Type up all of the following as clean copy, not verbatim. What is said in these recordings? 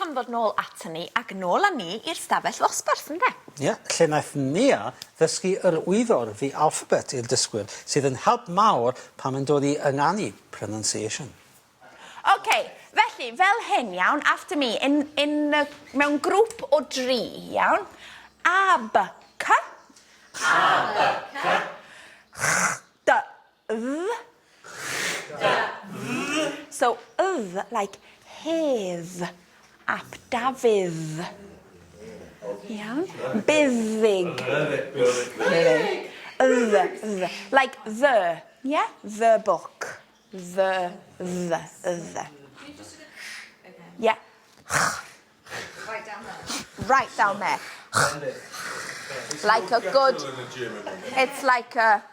am ddod nôl aton ni ac nôl â ni i'r stafell ddosbarth, ynde? Ie, lle wnaeth Nia ddysgu yr wyddor, the alphabet, i'r dysgwyr, sydd yn help mawr pan mae'n dod i ynganu, pronunciation. Ok, felly, fel hyn, iawn, after me, in, in, uh, mewn grŵp o dri, iawn. A, B, C. A, B, C. Ch, D, Dd. D, Dd. So, dd, like hedd, ap Dafydd. Iawn? Buddug. Buddug. Dd, dd. Like the, yeah? The book. The, the, the. Yeah. Right down there. Right down there. Like a good... It's like a...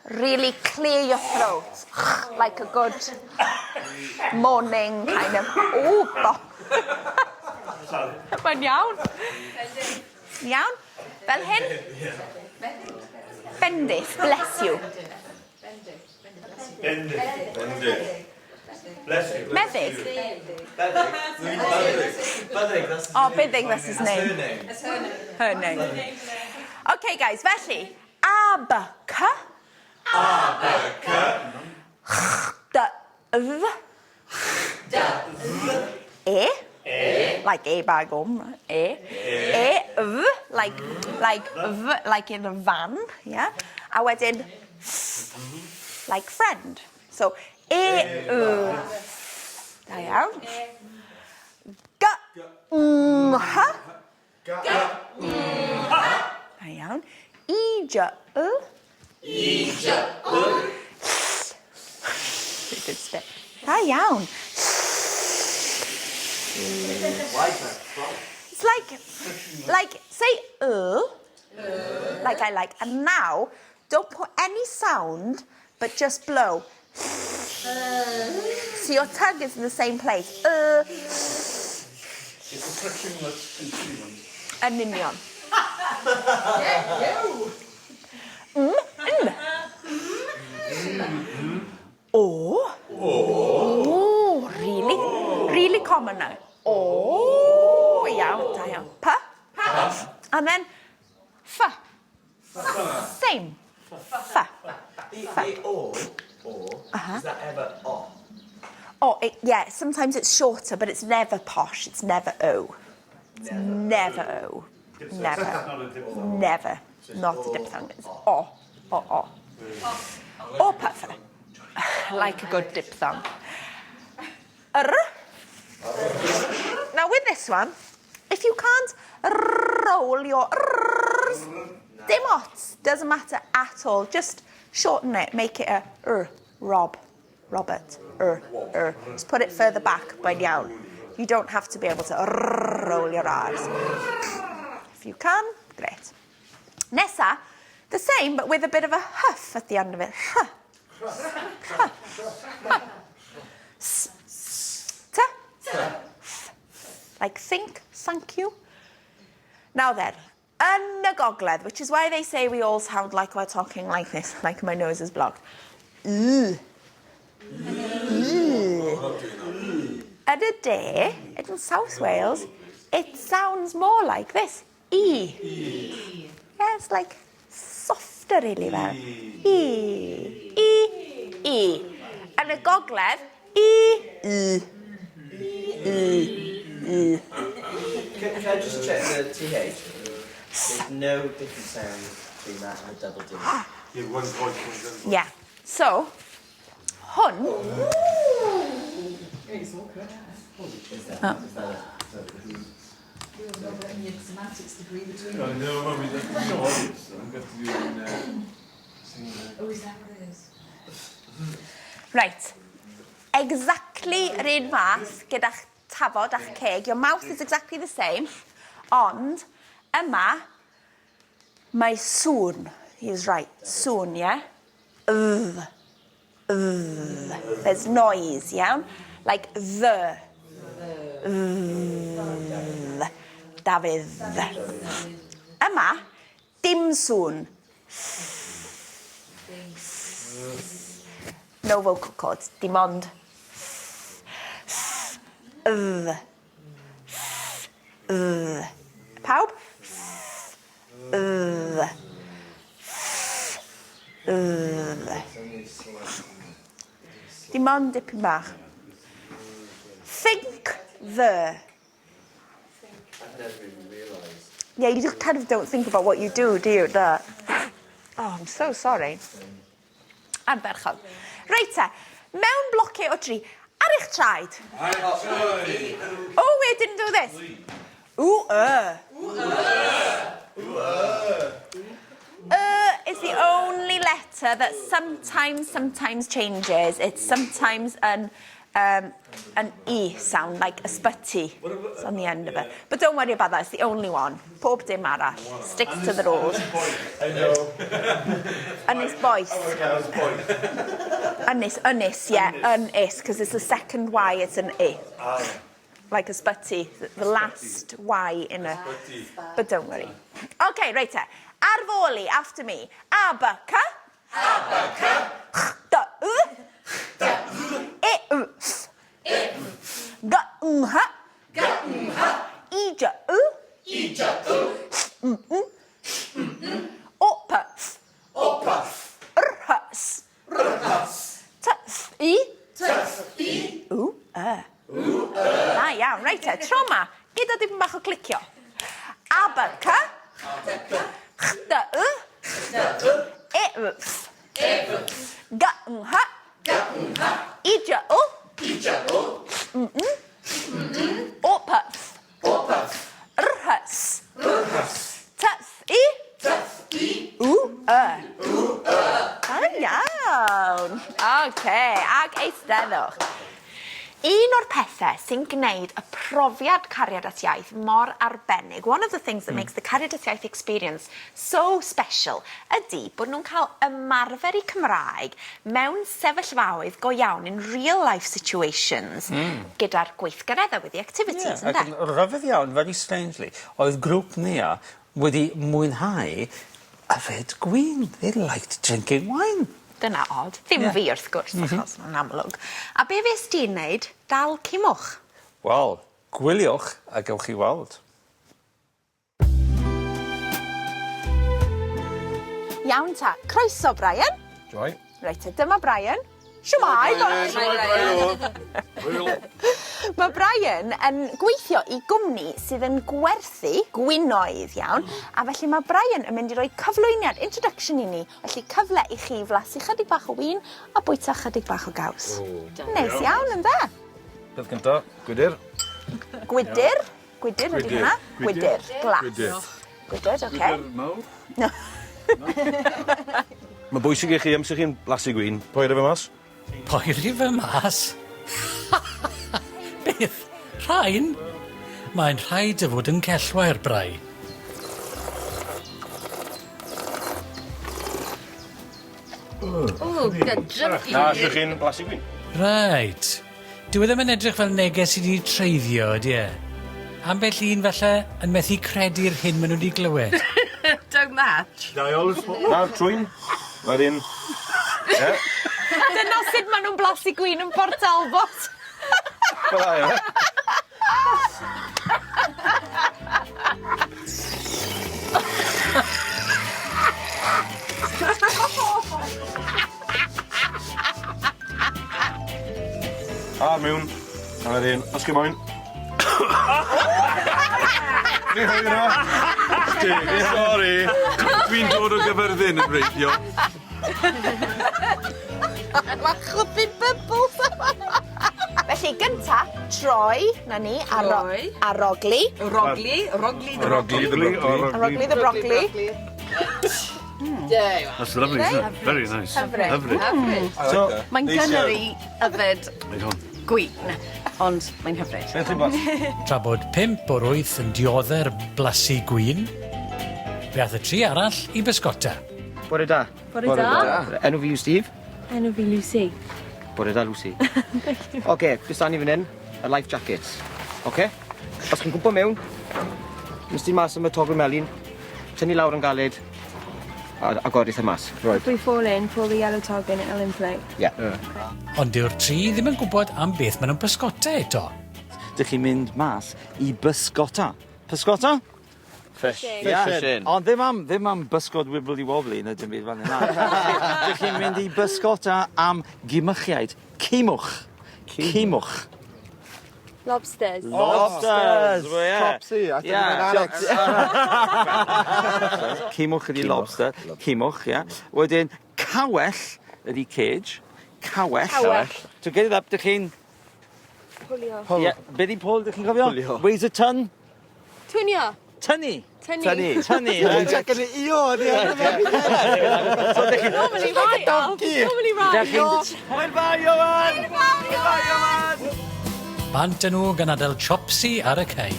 Really clear your throat. Like a good morning kind of... Ooh, bo. Mae'n iawn. Iawn? Fel hyn? Bendith, bless you. Bendith. Bendith. Bless you. Meddyg. Buddig, that's Oh, Buddig, that's his name. Her name. That's her name. Her name. Okay, guys, felly, A, B, C. A, B, C. Ch, D, Dd. D, Dd. E. E. Like a bag om, E. E, V, like, like, V, like in a van, yeah? A wedyn, F, like friend. So, E, Y, da iawn. G, M, H. G, M, H. Da iawn. E, J, Y. E, J, Y. Good spit. Da iawn. It's like, like, say y, like I like, and now, don't put any sound, but just blow. So your tongue is in the same place. Y. It's a frictionless instrument. Yn union. M, N. O. O. Really, really common now. O, iawn, da iawn. P. P. And then F. F. Same. F. The, the O, O, uh-huh. is that ever O? Oh, it, yeah, sometimes it's shorter, but it's never posh. It's never O. It's never, never O. Never. Never. Not a diphthong. It's O. O, O. O puffer. Like a good diphthong. R. Now with this one, if you can't roll your r's, dim ots, doesn't matter at all. Just shorten it, make it a r, Rob, Robert, r, r. Just put it further back, mae'n iawn. You don't have to be able to roll your R's. If you can, great. Nesa, the same, but with a bit of a huff at the end of it. Huh. Huh. Huh. S, s, t, f. Like think, thank you. Now then, yn y gogledd, which is why they say we all sound like we're talking like this, like my nose is blocked. Y. Y. Yn y de, in South Wales, it sounds more like this. E. E. Yeah, it's like softer really fel. E. E. E. Yn y gogledd, E. E. E. E. Can, can I just check the TH? There's no different sound between that and the double D. Yeah, one's voice, one's unvoiced. Yeah. So, hwn... Is that, is that a, Semantics degree between I know, I mean, that's so obvious. I'm going to do it in, singing. Oh, is that what it is? Right. Exactly yr un fath gyda'ch tafod a'ch ceg. Your mouth is exactly the same, ond yma mae sŵn. He was right. Sŵn, yeah? Dd. Dd. There's noise, iawn? Like the. Dd. Dafydd. Yma, dim sŵn. No vocal cords, dim ond. Dd. dd. Pawb? Ff, dd. Ff, dd. Dim ond dipyn bach. Think the. I've never even realised. Yeah, you just kind of don't think about what you do, do you? That. Oh, I'm so sorry. Ardderchog. Reit te, mewn blociau o dri, ar eich traed. Oh, we didn't do this. Ooh, is the only letter that sometimes, sometimes changes. It's sometimes an, um, an E sound, like a sputty. It's on the end of it. But don't worry about that, it's the only one. Pob dim arall. Sticks to the rules. I know. Ynys boes. Ynys, ynys, yeah, ynys, because it's the second Y, it's an E. Like a sputty, the last Y in a... But don't worry. Okay, right te. Ar fôl i, after me. A, B, C. A, B, C. Ch, D, U. D, E, U, S. E, G, M, H. G, M, H. I, J, U. I, J, U. S, M, M. O, P, F. O, P, F. R, H, S. R, H, S. T, F, I. T, F, I. U, E. Da iawn, reit te, tro ma, gyda dipyn bach o clicio. A, B, C. Ch, D, U. E, F. G, M, H. I, J, U. M, M. O, P, F. R, H, S. T, F, I. U, E. Da iawn. Oce, ag eisteddwch. Un o'r pethau sy'n gwneud y profiad Cariad at Iaith mor arbennig, one of the things that makes the Cariad at Iaith experience so special, ydy bod nhw'n cael ymarfer eu Cymraeg mewn sefyllfaoedd go iawn, in real life situations, gyda'r gweithgareddau, with the activities, Yeah, ac ynde? yn rhyfedd iawn, very strangely, oedd grŵp Nia wedi mwynhau yfed gwin. They liked drinking wine. Dyna od. Ddim Ie. fi wrth gwrs, achos mae'n amlwg. A be fes di'n neud? Dal cimwch. Wel, gwyliwch a gewch chi weld. Iawn ta. Croeso, Brian. Shwmae. Reit te, dyma Brian. Shwmae! Mae Brian yn gweithio i gwmni sydd yn gwerthu gwinoedd, iawn, a felly mae Brian yn mynd i roi cyflwyniad, introduction i ni, felly cyfle i chi flasu chydig bach o win a bwyta chydig bach o gaws. Neis iawn, ynde? Peth cynta, gwydr. Gwydr. Gwydr ydy hwnna. Gwydr. Glas. Gwydr. Gwydr, oce. Okay. mawr. Mae'n bwysig i chi, amser chi'n blasu gwin, poeri fe mas. Poeri fy mas? Beth? Rhain? Mae'n rhaid dy fod yn cellwair, Brai. O, gydrym i. Na, allwch chi'n blasu gwin. Reit. Dyw e ddim yn edrych fel neges sydd wedi treiddio, ydy e? Ambell un falle yn methu credu'r hyn maen nhw wedi glywed. Don't match. Na'r trwyn. Wedyn. Ie. Dyna sut maen nhw'n blasu gwin yn Port Talbot. Fel 'a, ie. A mewn. A wedyn, os chi moyn. Ni'n hwyr yna. Sori, dwi'n dod o Gyfyrddin yn wreiddiol. Mae chwythu bubbles. Felly, gynta, troi, na ni, aro Troi. arogli. Rogli, rogli the Rogli the broccoli. Arogli the broccoli. That's lovely, isn't it? Very nice. Hyfryd. Hyfryd. So, Mae'n gynnar i yfed Right on. gwin, ond mae'n hyfryd. beth chi'n blasu? Tra bod pump o'r wyth yn diodde'r blasu gwin, fe ath y tri arall i bysgota. Bore da. Bore da. Enw fi yw Steve. Enw fi Lucy. Bore da, Lucy. Oce, beth ni fan hyn, y life jackets. Oce? Os chi'n cwmpo mewn, mystyn mas am y togl melyn, tynnu lawr yn galed, a agor eitha mas. Right. If we fall in, pull the yellow tog in, it'll inflate. Ie. Ond dyw'r tri ddim yn gwybod am beth maen nhw'n bysgota eto. Dych chi'n mynd mas i bysgota. Pysgota? Fish. Yeah. Fishing. Ond ddim am, ddim am bysgod wibbly wobbly na dim byd fel yna. Dych chi'n mynd i bysgota am gimychiaid. Cimwch. Cimwch. Lobsters. Lobsters. Well, yeah. Topsy, I think Yeah. Alex. Cimwch ydi lobster. Cimwch, ie. Wedyn, cawell ydi cage. Cawell. Cawell. To get it up, dych chi'n... Pwlio. Pull. Yeah. Be di pull, dych chi'n cofio? Pwlio. Weighs a ton. Twnio. Tynnu. Tynnu. Tynnu. Jack yn y io, ydi. So dych chi'n... Normally right, Alf. Normally right. Dych chi'n... Hwyl fawr, Ioan! Hwyl fawr, Ioan! Bant â nhw gan adael Chopsy ar y cei.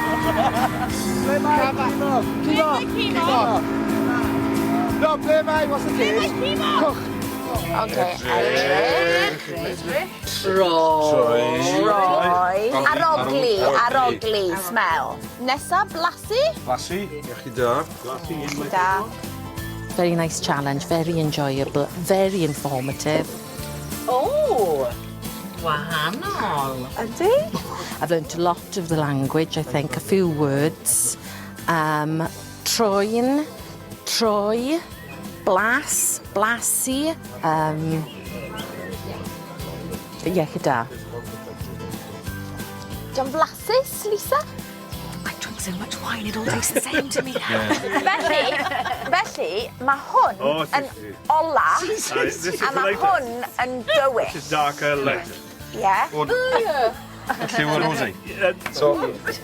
Ble mae Cimo? Cimo! Cimo! No, ble mae? What's the case? Cwch. Okay, edrych. Troi. Troi. Arogli, arogli, smell. Nesa, blasu. Blasu, iechyd da. Iechyd da. Very nice challenge, very enjoyable, very informative. O! Wahanol. Ydy? I've learnt a lot of the language, I think, a few words. Troen, troi, blas, blasu. Iechyd da. Diolch flasus, Lisa? I drink so much wine, it all tastes the same to me now. Felly, felly, mae hwn Oh, yn ola, This is a mae lighter. hwn yn dywyll. This is darker, lighter. Ie. Lliw yr rosy. So,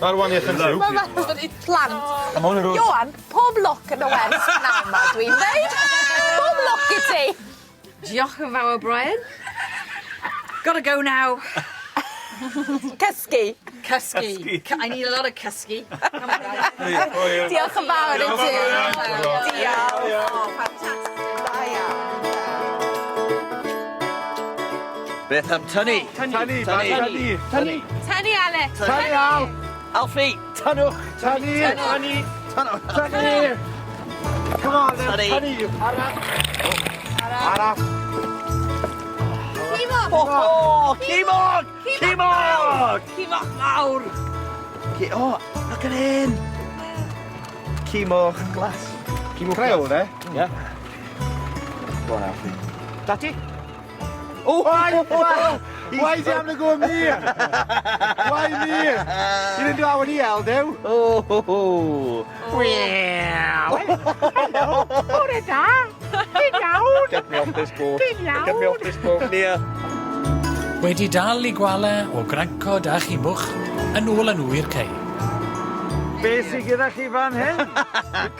mae'r wahaniaeth yn lliw. Mae fel i plant. A ma' hwn yn rose. Ioan, pob lwc yn y wers pnawn 'ma, dwi'n dweud. Pob lwc i ti. Diolch yn fawr, Brian. Gotta go now. Cysgu. Cysgu. I need a lot of cysgu. Diolch yn fawr i ti. Diolch. O, ffantastig. Da iawn. Beth am tynnu? Tynnu, tynnu, tynnu. Tynnu, Alex. Tynnu, Al. Alfie, tynnwch. Tynnu, tynnu, tynnu. Come on then, Tynnu. tynnu. Araf. Araf. Cimwch. Oh, Cimwch! Cimwch! Cimwch mawr. Oh, look at him. Cimwch glas. Cimwch Crew, ne? Yeah. Go on, Alfie. Dati? Oh, Why, why, why is he having a go at me? Why me? You didn't do that when he held you. Oh, ho, ho. Bore da. Ti'n iawn? Get me off this boat. Get me off this boat, Nia. Wedi dal i gwala o grancod a chimwch, yn ôl â nhw i'r cei. Be sydd gyda chi fan hyn?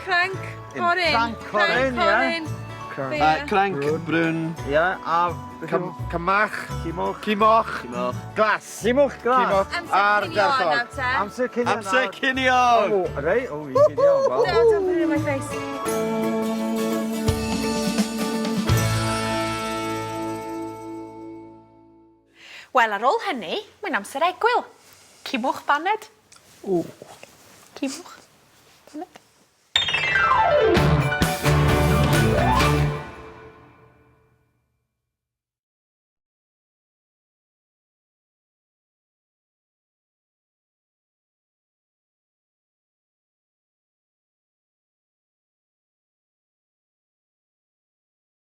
Cranc oren. Cranc oren, ie. Cranc, brwn. Ie, a... Cymach. Cimwch. Cimoch. Cimwch. Glas. Cimwch glas. Cimoch. Amser Ar cinio derchog. nawr te. Amser cinio Amser nawr. cinio! O, rei, o, i cinio. wel. No, don't put it in my face. Wel, ar ôl hynny, mae'n amser egwyl. Cimwch baned. Ww. Cimwch. Baned.